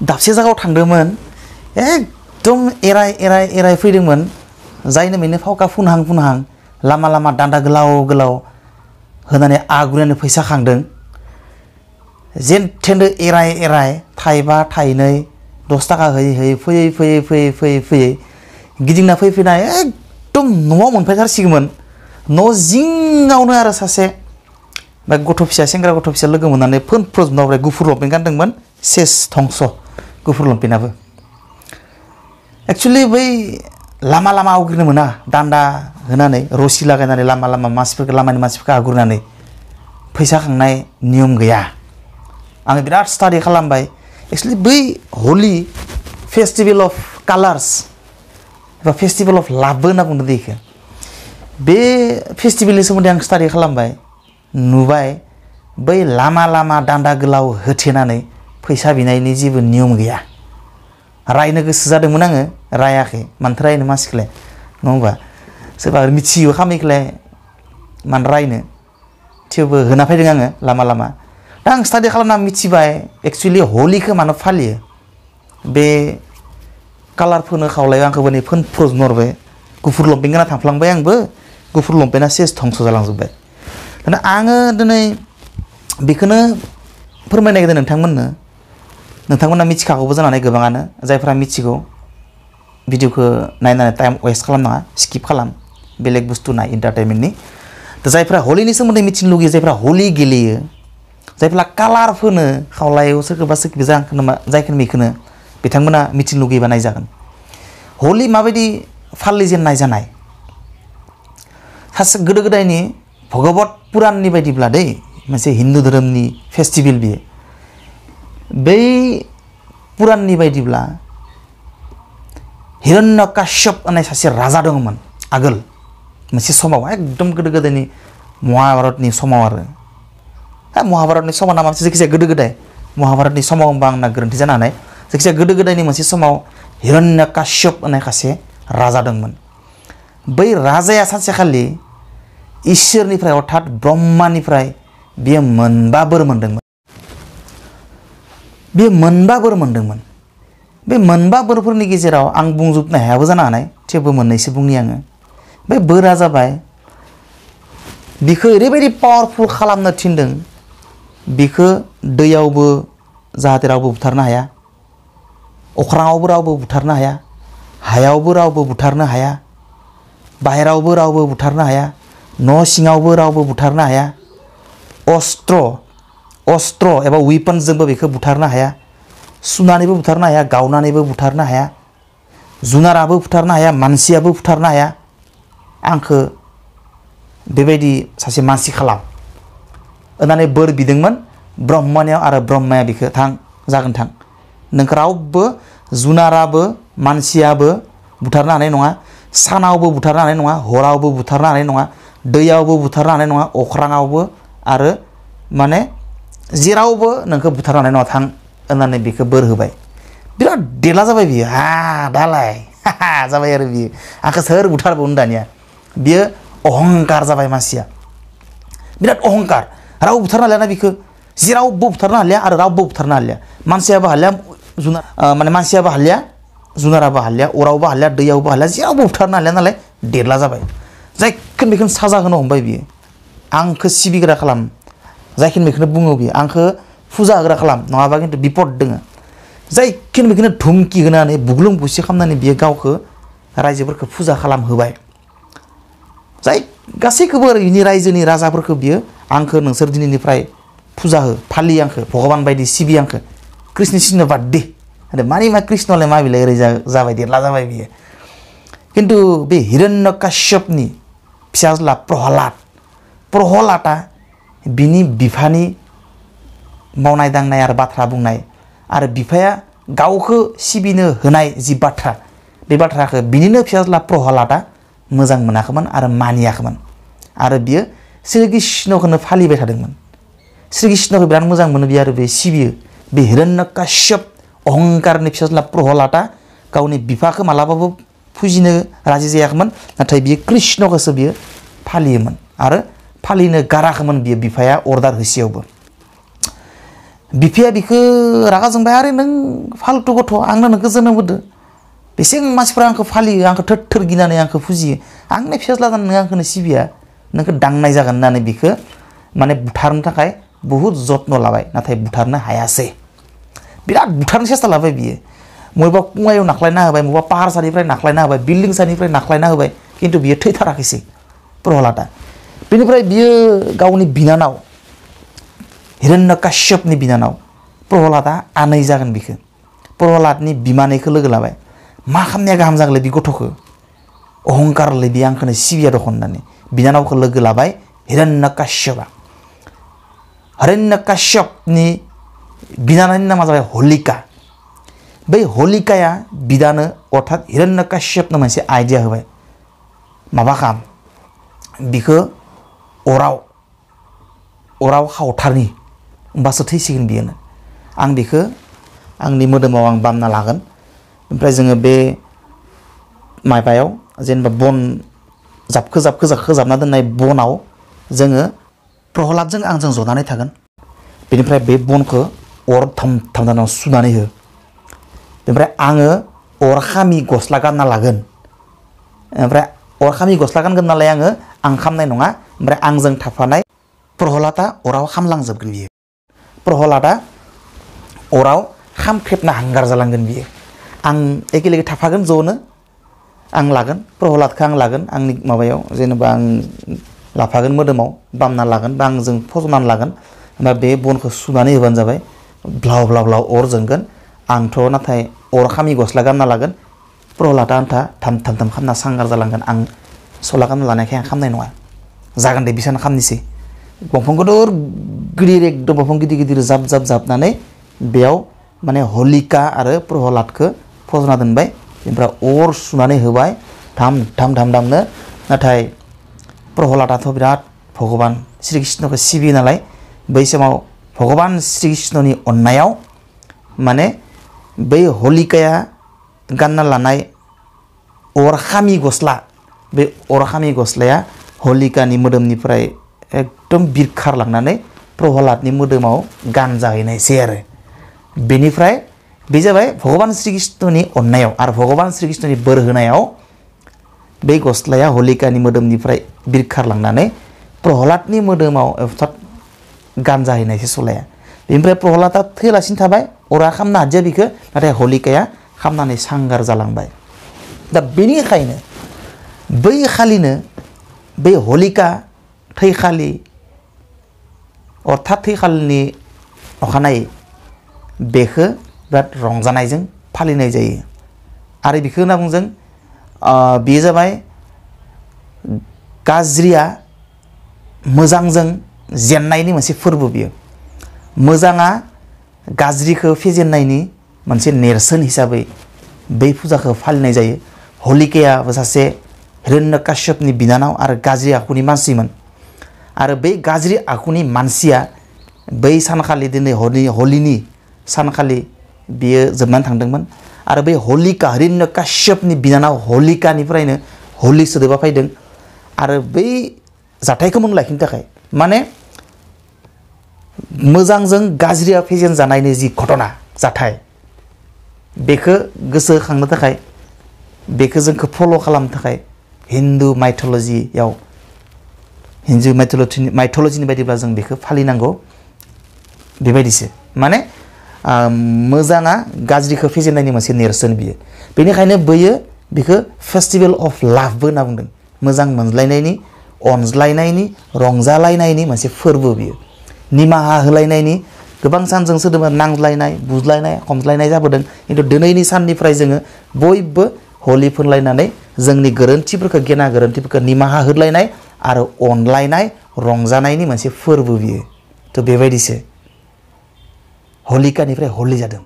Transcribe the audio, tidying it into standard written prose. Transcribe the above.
दाबसे जायगायाव थांदोंमोन एकदम एराय फैदोंमोन जायनो मेनो फावखा फुनहां लामा लामा दान्दा गोलाव होनानै आगुरिनानै फैसा खांदों जेन थेन्दो एराय थाइबा थाइनै 10 थाखा होयै फैयै गिदिंना फैना एकदम न'आव मोनफैथारसिगौमोन न' जिङावनो आरो सासे गथ' फिसा सेंग्रा गथ' फिसा लोगो मोननानै फोनफ्रजोबना हरबाय गुफुर लंपेन्ट गानदोंमोन सेस धंस गुफुर लंपेन्टआबो एक्चुअली बै लामा आवग्रिनो मोना दान्दा होनानै रसि लागायनानै लामानि मानसिफोरखौ आगुरनानै फैसा खांनाय नियम गैया आं बिराद स्टाडि खालामबाय एक्चुअली बै होली फेस्टिवल अफ कालार्स एबा फेस्टिवल अफ लाभ होनना बुंदों बेखौ बे फेस्टिवलनि सोमोन्दै आं स्टाडि खालामबाय नुबाय बै लामा दान्दा गोलाव होथेनानै फैसा बिनायनि जेबो नियम गैया रायनो गोसो जादोंमोन आङो रायाखै मानथो रायनो मानसिखौलाय नङा होमबा सोरबा मिथियो खामानिखौलाय मानो रायनो थेवबो होना फैदों आङो लामा दा आं स्टाडि खालामना मिथिबाय एक्चुअली होलीखौ मानो फालियो बे कालार फोनो खावलायाव आंखौ नै फोनफ्रजोबना हरबाय गुफुर लंपेन्ट गानना थांफ्लांबाय आंबो गुफुर लंपेन्टआ सेस धंस जालांजोब्बाय दाना आङो दिनै बेखौनो फोरमायनो नागिरदों नोंथांमोना मिथिखागौबो जानानै गोबाङानो जायफ्रा मिथिगौ भिडिअखौ नायनानै टाइम वेस्ट खालामनाङा स्किप खालाम बेलेग बुस्थु नाय एन्टारटेनमेन्टनि जायफ्रा होलीनि सोमोन्दै मिथिनो लुगैयो जायफ्रा होली गेलेयो जायफ्रा कालार फोनो खावलायाव सोरखौबा जायखौनो बेखौनो बिथांमोना मिथिनो लुगैबा नायजागोन होली माबायदि फालिजेननाय जानाय सासे गोदो गोदायनि भगवत पुराणनि बायदिब्ला दै मोनसे हिन्दु धोरोमनि फेस्टिभेल बियो बै पुराणनि बायदिब्ला हिरण्यकाश्यप होननाय सासे राजा दङमोन आगोल मोनसे समाव एकदम गोदो गोदायनि महाभारतनि समाव आरो महाभारतनि समाव नामा जायखिजाया गोदो गोदाय महाभारतनि समाव होनबा आंना गोरोन्थि जानो हानाय जायखिजाया गोदो गोदायनि मोनसे समाव हिरण्यकाश्यप होननाय सासे राजा दंमोन बै राजाया सानसेखालि इसोरनिफ्राय अर्थात ब्रह्मानिफ्राय बियो मोनबा बोर मोनदोंमोन बे मोनबा बोरफोरनि गेजेराव आं बुंजोबनो हायाबो जानो हानाय थेवबो मोननैसो बुंनि आङो बे बोरा जाबाय बिखौ ओरैबायदि पावारफुल खालामनो थिनदों बिखौ दैयावबो जाहाथे रावबो बुथारनो हाया अख्राङावबो रावबो बुथारनो हाया हायावबो रावबो बुथारनो हाया बाहेरावबो रावबो बुथारनो हाया न' सिङावबो रावबो बुथारनो हाया अस्त्र एबा वेपनजोंबो बेखौ बुथारनो हाया सुनानैबो बुथारनो हाया गावनानैबो बुथारनो हाया जुनाराबो बुथारनो हाया मानसियाबो बुथारनो हाया आंखौ बेबायदि सासे मानसि खालाम होननानै बोर बिदोंमोन ब्रह्मनियाव आरो ब्रह्माया बिखौ जागोन थां नोंखौ रावबो जुनाराबो मानसियाबो बुथारनो हानाय नङा सानावबो बुथारनो हानाय नङा हरावबो बुथारनो हानाय नङा दैयावबो बुथारनो हानाय नङा अख्राङावबो आरो माने जेरावबो नोंखौ बुथारनो हानाय नङा थां होननानै बिखौ बोर होबाय बिराद देला जाबाय बियो दालाय जाबाय आरो बियो आंखौ सोर बुथारबावनो दानिया बियो अहंकार जाबाय मानसिया बिराद अहंकार रावबो बुथारनो हालियाना बिखौ जेरावबो बुथारनो हालिया आरो रावबो बुथारनो हालिया मानसियाबो हालिया जुनार माने मानसियाबो हालिया जुनाराबो हालिया अरावबो हालिया दैयावबो हालिया जेरावबो बुथारनो हालिया नालाय देरला जाबाय जायखौनो बेखौनो साजा होनो हमबाय बियो आंखौ सिबिग्रा खालाम जायखौनो बेखौनो बुङो बियो आंखौ फुजा होग्रा खालाम नङाबा खिन्थु बिपद दोङो जायखौनो बेखौनो धुमकि होनानै बुग्लुं बुसि खालामनानै बियो गावखौ रायजोफोरखौ फुजा खालामहोबाय जाय गासैखौबो बिनि रायजोनि राजाफोरखौ बियो आंखौ नोंसोर दिनैनिफ्राय फुजा हो फालि आंखौ भगबान बायदि सिबि आंखौ कृष्ण सिन्न बाद दे मानि मा कृष्णलाय मा बिलाय ओरै जाबाय देरला जाबाय बियो खिन्थु बे हिरण्यकाश्यपनि फिसाज्ला प्रहलादा बिनि बिफानि मावनाय दांनाय आरो बाथ्रा बुंनाय आरो बिफाया गावखौ सिबिनो होनाय जि बाथ्रा बे बाथ्राखौ बिनिनो फिसाज्ला प्रहलादा मोजां मोनाखैमोन आरो मानियाखैमोन आरो बियो श्री कृष्णखौनो फालिबाय थादोंमोन श्री कृष्णखौ बिराद मोजां मोनो बियो आरो बे सिबियो बे हिरण्यकाश्यप अहंकारनि फिसाज्ला प्रहलादा गावनि बिफाखौ मालाबाबो फुजिनो राजि जायाखैमोन नाथाय बियो कृष्णखौसो बियो फालियोमोन आरो फालिनो गाराखैमोन बियो बिफाया अर्डार होसेयावबो बिफाया बिखो रागा जोंबाय आरो नों फालतु गथ' आंनो नोंखौ जोनोम होदो बेसें मानसिफ्रा आंखौ फालियो आंखौ थोर थोर गिनानै आंखौ फुजियो आंनि फिसाज्ला जानानै नों आंखौनो सिबिया नोंखौ दांनाय जागोन होननानै बिखो माने बुथारनो थाखाय बहुद जत्न लाबाय नाथाय बुथारनो हायासै बिराद बुथारनो सेस्था लाबाय बियो मबेबा कुङायाव नाख्लायना होबाय मबेबा पाहार सानिफ्राय नाख्लायना होबाय बिल्डिं सानिफ्राय नाख्लायना होबाय खिन्थु बियो थैथाराखैसै प्रहलादा बेनिफ्राय बियो गावनि बिनानाव हिरण्यकाश्यपनि बिनानाव प्रहलादा आनै जागोन बिखो प्रहलादनि बिमानैखौ लोगो लाबाय मा खालामनाया गाहाम जागोनलै बे गथ'खौ अहंकारलै बे आंखौनो सिबिया दख' होननानै बिनानावखौ लोगो लाबाय हिरण्यकाश्यपआ हिरण्यकाश्यपनि बिनानावनि नामा जाबाय हलिका बै हलिकाया बिदानो अर्थात हिरण्यकाश्यपनो मोनसे आइडिया होबाय माबा खाम बिखो अराव खावथारनि होमबासो थैसिगोन बियो आं बिखो आंनि मोदोमाव आं बामना लागोन ओमफ्राय जोङो बे माबायाव जेनेबा बन जाबना दोननाय बनाव जोङो प्रहलादजों आंजों जनानै थागोन बेनिफ्राय बे बनखौ अर थामदानाव सुनानै हो ओमफ्राय आङो अरखामि गस्ला गानना लागोन ओमफ्राय अरखामि गस्ला गानगोन नालाय आं खामनाय नङा ओमफ्राय आंजों थाफानाय प्रहलादा अराव खामलांजोबगोन बियो प्रहलादा अराव खामख्रेबना हांगार जालांगोन बियो आं एखेलेगे थाफागोन ज'नो आं लागोन प्रहलादखौ आं लागोन आंनि माबायाव जेनेबा आं लाफागोन मोदोमाव बामना लागोन बा आंजों फज'नानै लागोन ओमफ्राय बे बनखौ सुनानै होबानो जाबाय ब्लाव ब्लाव ब्लाव अर जोंगोन आंथ' नाथाय अरखामि गस्ला गानना लागोन प्रहलादा आंथा थाम थाम थाम खामना सांगार जालांगोन आं सला गानना लानायखाय आं खामनाय नङा जागोन दे बिसानो खामनोसै दंफां गिदिर एकदम दंफां गिदिर जाबनानै बेयाव माने हलिका आरो प्रहलादखौ फजना दोनबाय ओमफ्राय अर सुनानै होबाय धाम धाम धाम धामनो नाथाय प्रहलादाथ' बिराद भगबान श्री कृष्णखौ सिबियो नालाय बै समाव भगबान श्री कृष्णनि अननायाव माने बै हलिकाया गानना लानाय अरखामि गस्ला बे अरखामि गस्लाया हलिकानि मोदोमनिफ्राय एकदम बिरखारलांनानै प्रहलादनि मोदोमाव गान जाहैनायसै आरो बेनिफ्राय बे जाबाय भगबान श्री कृष्णनि अननायाव आरो भगबान श्री कृष्णनि बोर होनायाव बे गस्लाया हलिकानि मोदोमनिफ्राय बिरखारलांनानै प्रहलादनि मोदोमाव अर्थात गान जाहैनायसै सलाया बेनिफ्राय प्रहलादा थैलासिनो थाबाय अरा खामनो हादिया बिखो नाथाय हलिकाया खामनानै सांगार जालांबाय दा बेनिखायनो बै खालिनो बै हलिका थैखालि अर्थात थैखालिनि अखानायै बेखौ बिराद रंजानायजों फालिनाय जायो आरो बेखौ होनना बुंजों बेयो जाबाय गाज्रिया मोजांजों जेननायनि मोनसे फोरबो बियो मोजाङा गाज्रिखौ फेजेननायनि मोनसे नेरसोन हिसाबै बै फुजाखौ फालिनाय जायो हलिकायाबो सासे हिरण्यकाश्यपनि बिनानाव आरो गाज्रि आखुनि मानसिमोन आरो बै गाज्रि आखुनि मानसिया बै सानखालि दिनै हलिनि सानखालि बियो जोबनानै थांदोंमोन आरो बै हलिका हिरण्यकाश्यपनि बिनानाव हलिकानिफ्रायनो हलि सोदोबा फैदों आरो बै जाथायखौ मोन लाखिनो थाखाय माने मोजांजों गाज्रिया फेजेन जानायनि जि घटना जाथाय बेखौ गोसोखांनो थाखाय बेखौ जोंखौ फल' खालामनो थाखाय हिन्दु माइथलजियाव हिन्दु माइथलजिनि बायदिब्ला जों बेखौ फालिनांगौ बेबायदिसो माने मोजाङा गाज्रिखौ फेजेननायनि मोनसे नेरसोन बियो बेनिखायनो बैयो बेखौ फेस्टिभेल अफ लाभबो होनना बुंदों मोजां मोनज्लायनायनि अनज्लायनायनि रंजालायनायनि मोनसे फोरबो बियो निमाहा होलायनायनि गोबां सानजों सोदोबा नांज्लायनाय बुज्लायनाय हमज्लायनाय जाबोदों खिन्थु दिनैनि साननिफ्राय जोङो बयबो हलि फोनलायनानै जोंनि गोरोन्थिफोरखौ गेना गोरोन्थिफोरखौ निमाहा होलायनाय आरो अनलायनाय रंजानायनि मोनसे फोरबो बियो थ' बेबायदिसो हलिकानिफ्राय हलि जादों।